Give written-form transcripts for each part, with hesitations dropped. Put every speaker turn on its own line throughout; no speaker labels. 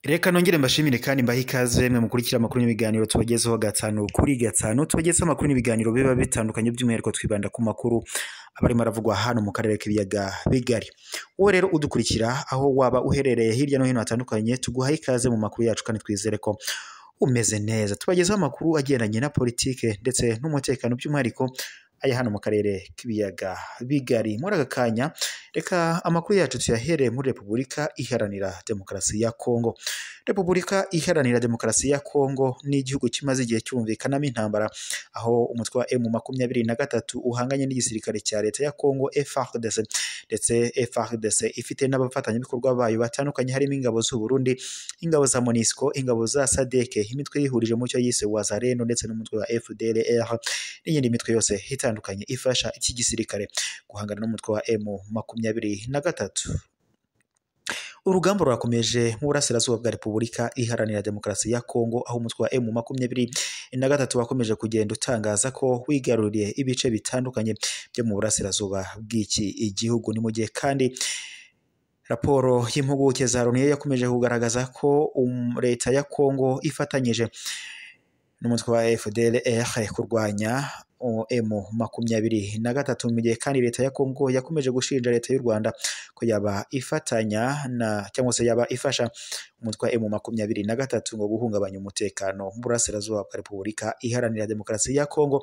Reka nongere mbashimire kandi mbahe ikaze mwe mukurikira amakuru n'ibiganiro tubagezeho gatanu kuri gatanu. Tubagezeho amakuru n'ibiganiro biba bitandukanye, by'umwihariko twibanda ku makuru aba arimo aravugwa hano mu karere k'ibiyaga bigari. Wowe rero udukurikira aho waba uherereye hirya no hino hatandukanye, tuguhaye ikaze mu makuru yacu kandi twizere ko umeze neza. Tubagezeho amakuru agendanye na politike ndetse n'umutekano, by'umwihariko aya hano mu karere k'ibiyaga bigari. Muri aka kanya reka amakuru yacu tuyahereye muri Repubulika Iharanira Demokarasi ya Kongo. Repubulika Iharanira Demokarasi ya Kongo ni igihugu kimaze igihe cyumvikanamo intambara, aho umutwe wa M23 uhanganye n'igisirikare cya leta ya Kongo FARDC, ndetse FARDC ifite n'abafatanyabikorwa bayo batandukanye harimo ingabo z'u Burundi, ingabo za MONUSCO, ingabo za SADC, imitwe yihurije mu cyo yise Wazalendo ndetse n'umutwe wa FDLR n'iyindi mitwe yose itandukanye ifasha iki gisirikare guhangana n'umutwe wa M23. Urugamba rurakomeje mu burasirazuba bwa Repubulika Iharanira Demokarasi ya Kongo, aho umutwe wa M23 wakomeje kugenda utangaza ko wigaruriye ibice bitandukanye byo mu burasirazuba bw'iki igihugu. Ni mu gihe kandi raporo y'impuguke za Loni yakomeje kugaragaza ko leta ya Kongo ifatanyije n'umutwe wa FDLR kurwanya M23, mu gihe kandi leta ya Kongo yakomeje gushinja leta y'u Rwanda ko yaba ifatanya na cyangwa se yaba ifasha umutwe wa M23 ngo guhungabanya umutekano mu burasirazuba bwa Repubulika Iharanira Demokarasi ya Kongo.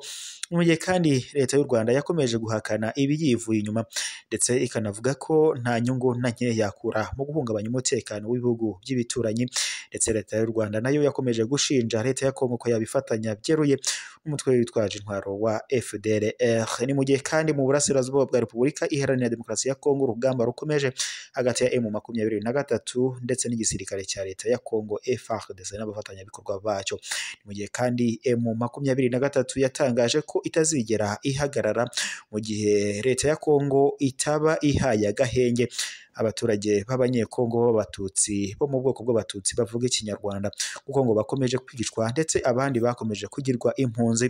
Mu gihe kandi leta y'u Rwanda yakomeje guhakana ibiyivuye inyuma ndetse ikanavuga ko nta nyungu na nke yakura mu guhungabanya umutekano w'ibihugu by'ibituranyi, ndetse leta y'u Rwanda nayo yakomeje gushinja leta ya Kongo ko yabifatanya byeruye n'umutwe witwaje intwaro wa FDLR. Ni mu gihe kandi mu burasirazuba bwa Repubulika Iharanira Demokarasi ya Kongo urugamba rukomeje hagati ya M23 ndetse n'igisirikare cya leta ya Kongo FARDC n'abafatanyabikorwa bacyo. Ni mu gihe kandi M23 yatangaje ko itazigera ihagarara mu gihe leta ya Kongo itaba ihaye agahenge abaturage b'abanyekongo b'abatutsi bo mu bwoko bw'abatutsi bavuga ikinyarwanda, kuko ngo bakomeje kwicwa ndetse abandi bakomeje kugirwa impunzi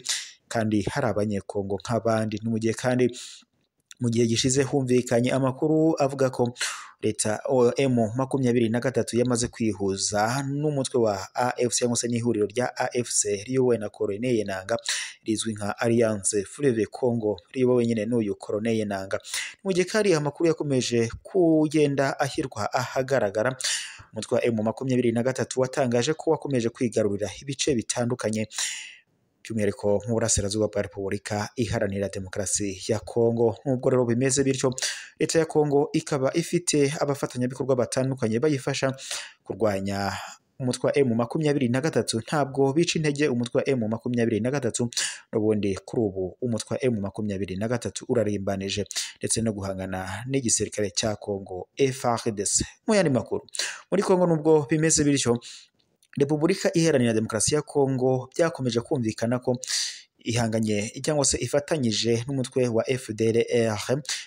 kandi hari abanyekongo nk'abandi. Ni mu gihe kandi mu gihe gishize humvikanye amakuru avuga ko leta M23 yamaze kwihuza n'umutwe wa AFC cyangwa se n'ihuriro rya AFC riyobowe na Corneille Nangaa rizwi nka Alliance Fleuve Congo riyobowe nyine n'uyu Corneille Nangaa. Mu gihe kandi amakuru yakomeje kugenda ashyirwa ahagaragara, umutwe wa M23 watangaje ko wakomeje kwigarurira ibice bitandukanye by'umwihariko mu burasirazuba bwa Repubulika Iharanira Demokarasi ya Kongo. Nubwo rero bimeze bityo, leta ya Kongo ikaba ifite abafatanyabikorwa batandukanye bayifasha kurwanya umutwe wa M23, ntabwo bica intege umutwe wa M23. N'ubundi kuri ubu umutwe wa M23 urarimbanije ndetse no guhangana n'igisirikare cya Kongo FARDC. Mu yandi makuru muri Kongo, nubwo bimeze bityo, Repubulika Iharanira Demokarasi ya Kongo byakomeje kumvikana ko ihanganye cyangwa se ifatanyije n'umutwe wa FDLR,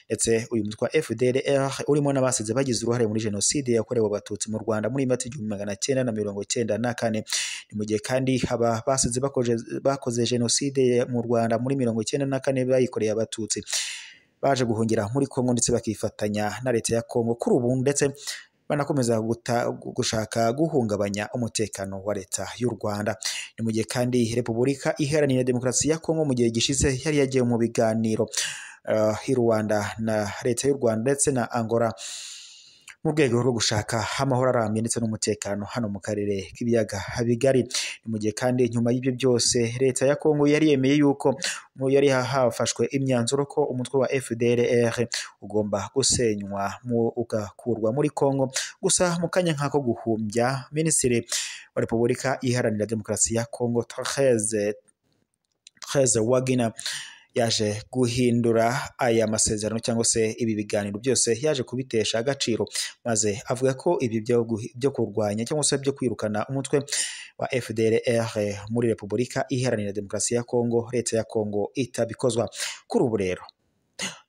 ndetse uyu mutwe wa FDLR urimo n'abasize bagize uruhare muri jenoside yakorewe abatutsi mu Rwanda muri Mata 1994. Ni mu gihe kandi aba basize bakoze jenoside mu Rwanda muri 1994 bayikoreye abatutsi baje guhungira muri Kongo ndetse bakifatanya na leta ya Kongo kuri ubu, ndetse banakomeza gushaka guhungabanya umutekano wa leta y'u Rwanda. Ni mu gihe kandi Repubulika Iharanira Demokarasi ya Kongo mu gihe gishize yari yagiye mu biganiro y'u Rwanda na leta y'u Rwanda ndetse na Angola mu rwego rwo gushaka amahoro arambye ndetse n'umutekano hano mu karere k'ibiyaga bigari. Ni mu gihe kandi nyuma y'ibyo byose leta ya Kongo yari yemeye yuko yari hafashwe imyanzuro ko umutwe wa FDLR ugomba gusenywa ugakurwa muri Kongo. Gusa mu kanya nk'ako guhumbya, Minisitiri wa Repubulika Iharanira Demokarasi ya Kongo Therese Wagner yaje guhindura aya masezerano cyangwa se ibi biganiro byose yaje kubitesha agaciro, maze avuga ko ibi byo kurwanya cyangwa se byo kwirukana umutwe wa FDLR muri Repubulika Iharanira Demokarasi ya Kongo leta ya Kongo itabikozwa. Kuri ubu rero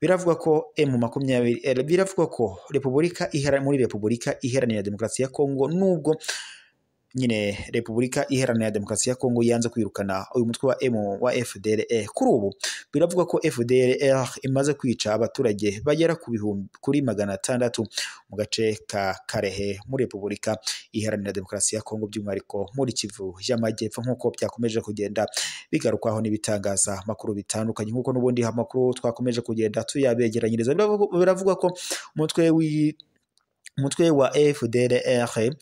biravugwa ko M20 biravugwa ko Repubulika muri Repubulika Iharanira Demokarasi ya Kongo, nubwo nyine Repubulika Iharanira Demokarasi ya Kongo yanze kwirukana uyu mutwe wa M wa FDLR. Kuri ubu biravugwa ko FDLR imaze kwica abaturage bagera ku bihumbi kuri 600 mu gace ka Karehe muri Repubulika Iharanira Demokarasi ya Kongo, by'umwihariko muri Kivu y'Amajyepfo, nk'uko byakomeje kugenda bigarukwaho n'ibitangaza makuru bitandukanye, nk'uko n'ubundi amakuru twakomeje kugenda tuyabegeranyiriza. Biravugwa ko umutwe wa FDLR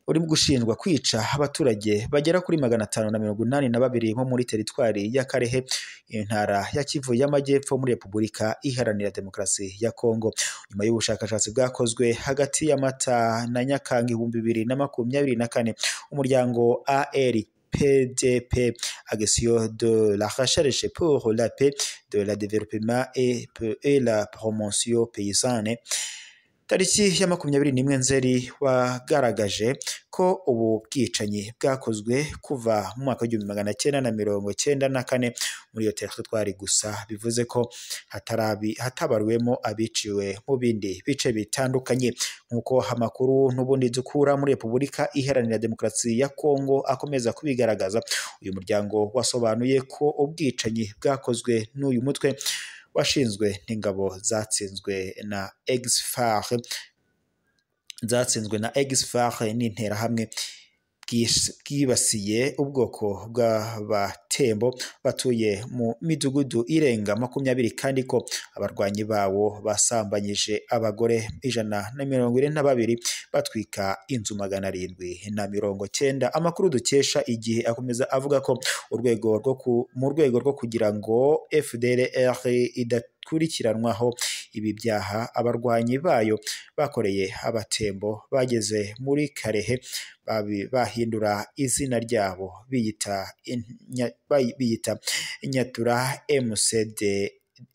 urimo gushinjwa kwica abaturage bagera kuri 582 bo muri teritwari ya Karehe, intara ya Kivu y'Amajyepfo muri Repubulika Iharanira Demokarasi ya Kongo. Nyuma y'ubushakashatsi bwakozwe hagati ya Mata na Nyakanga 2024, umuryango ARPDP, Action de la Recherche pour la Paix, de la Développement et la Promotion Paysanne, tariki ya 21 Nzeri, wagaragaje ko ubu bwicanyi bwakozwe kuva mu mwaka w'1994 muri iyo teritwari gusa, bivuze ko hatabaruwemo abiciwe mu bindi bice bitandukanye, nk'uko amakuru n'ubundi dukura muri Repubulika Iharanira Demokarasi ya Kongo akomeza kubigaragaza. Uyu muryango wasobanuye ko ubwicanyi bwakozwe n'uyu mutwe washinzwe n'ingabo zatsinzwe na Exfar n'interahamwe bwibasiye ubwoko bw'abatembo batuye mu midugudu irenga 20, kandi ko abarwanyi bawo basambanyije abagore 142 batwika inzu 790. Amakuru dukesha Igihe akomeza avuga ko mu rwego rwo kugira ngo FDLR idakurikiranwaho ibi byaha, abarwanyi bayo bakoreye abatembo bageze muri Karehe bahindura izina ryabo biyita Nyatura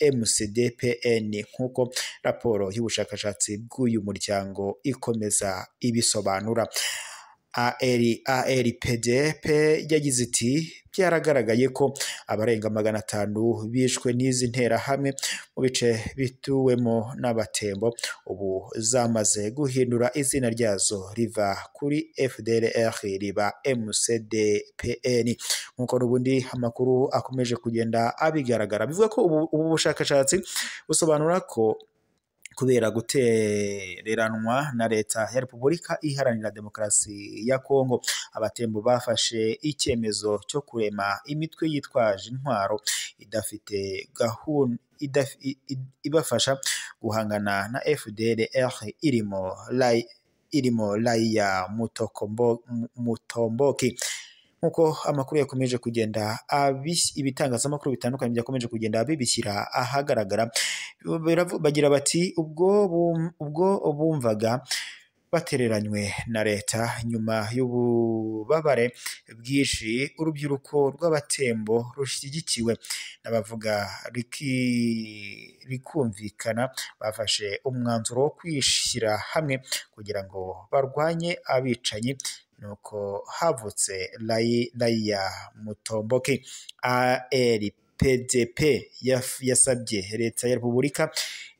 MCDPN, nk'uko raporo y'ubushakashatsi bw'uyu muryango ikomeza ibisobanura. ARPDP yagize iti: byaragaragaye ko abarenga 500 bishwe n'izi nterahamwe mu bice bituwemo n'abatembo, ubu zamaze guhindura izina ryazo riva kuri FDLR riba MCDPN, nk'uko n'ubundi amakuru akomeje kugenda abigaragara. Bivuga ko ubu bushakashatsi busobanura ko kubera gutereranwa na leta ya Repubulika Iharanira Demokarasi ya Kongo, abatembo bafashe icyemezo cyo kurema imitwe yitwaje intwaro idafite gahunda ibafasha guhangana na FDLR, irimo Raia Mutomboki, nkuko amakuru yakomeje kugenda ibitangazamakuru bitandukanye byakomeje kugenda bibishyira ahagaragara. Bagira bati: ubwo bumvaga batereranywe na leta nyuma y'ububabare bwinshi, urubyiruko rw'abatembo rushyigikiwe n'abavuga rikumvikana bafashe umwanzuro wo kwishyira hamwe kugira ngo barwanye abicanyi, nuko havutse Raia Mutomboki. ARPDP yasabye leta ya Repubulika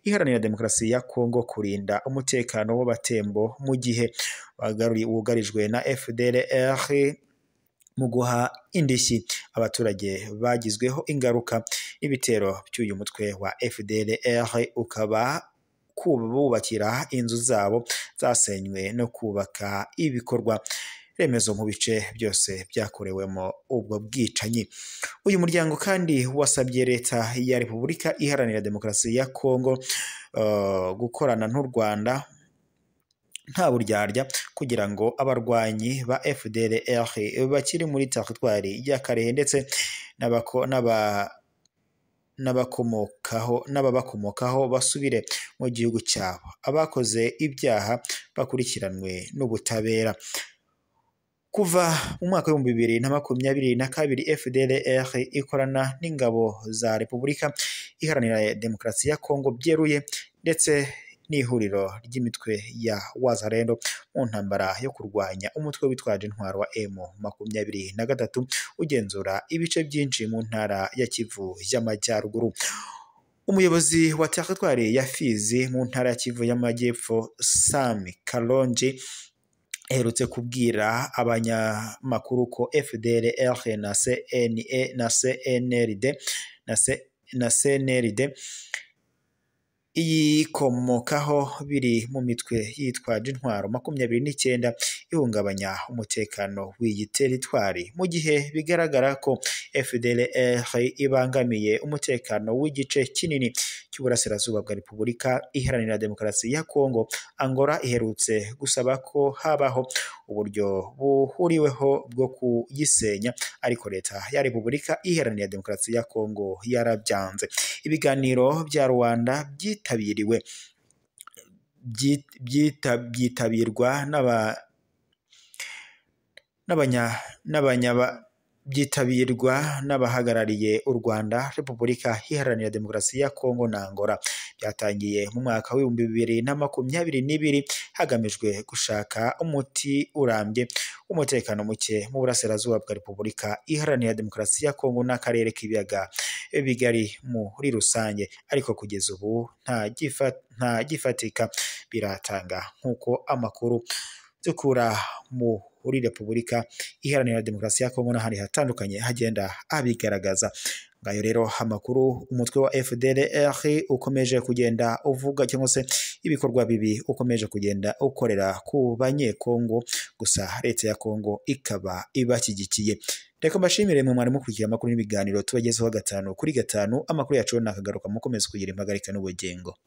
Iharanira Demokarasi ya Kongo kurinda umutekano w'abatembo mu gihe wugarijwe na FDLR, mu guha indishyi abaturage bagizweho ingaruka n'ibitero by'uyu mutwe wa FDLR, ukaba kububakira inzu zabo zasenywe no kubaka ibikorwa remezo mu bice byose byakorewemo ubwo bwicanyi. Uyu muryango kandi wasabye leta ya Repubulika Iharanira Demokarasi ya Kongo gukorana n'u Rwanda nta buryarya kugira ngo abarwanyi ba FDLR bakiri muri teritwari ya Karehe ndetse n'ababakomokaho basubire mu gihugu cyabo, abakoze ibyaha bakurikiranwe n'ubutabera. Kuva mu mwaka w'2022 FDLR ikorana n'ingabo za Repubulika Iharanira Demokarasi ya Kongo byeruye ndetse n'ihuriro ry'imitwe ya Wazalendo mu ntambara yo kurwanya umutwe witwaje intwaro wa M23 ugenzura ibice byinshi mu ntara ya Kivu y'Amajyaruguru. Umuyobozi wa teritwari ya Fizi mu ntara ya Kivu y'Amajyepfo, Sam Kalonji, iherutse kubwira abanyamakuru ko FDLR na CNE na CNRD na CNRD iyikomokaho biri mu mitwe yitwaje intwaro 29 ihungabanya umutekano w'iyi teritwari, mu gihe bigaragara ko FDLR ibangamiye umutekano w'igice kinini cy'uburasirazuba bwa Repubulika Iharanira Demokarasi ya Kongo. Angola iherutse gusaba ko habaho uburyo buhuriweho bwo kuyisenya, ariko leta ya Repubulika Iharanira Demokarasi ya Kongo yarabyanze. Ibiganiro bya Rwanda byitabiriwe byitabirwa byitabirwa n'abahagarariye u Rwanda, Repubulika Iharanira Demokarasi ya Kongo na Angola. Byatangiye mu mwaka w'2022 hagamijwe gushaka umuti urambye w'umutekano muke mu burasirazuba bwa Repubulika Iharanira Demokarasi ya Kongo n'akarere k'ibiyaga bigari muri rusange, ariko kugeza ubu nta gifatika biratanga, nk'uko amakuru dukura muri Repubulika Iharanira Demokarasi ya Kongo n'ahandi hatandukanye hagenda abigaragaza. Ngayo rero amakuru umutwe wa FDLR ukomeje kugenda uvuga, cyangwa se ibikorwa bibi ukomeje kugenda ukorera ku banyekongo, gusa leta ya Kongo ikaba ibashyigikiye. Reka mbashimire mwe mwari mukurikiye amakuru n'ibiganiro tubagezeho 5 kuri 5. Amakuru yacu nakagaruka, mukomeze kugira impagarika n'ubugingo.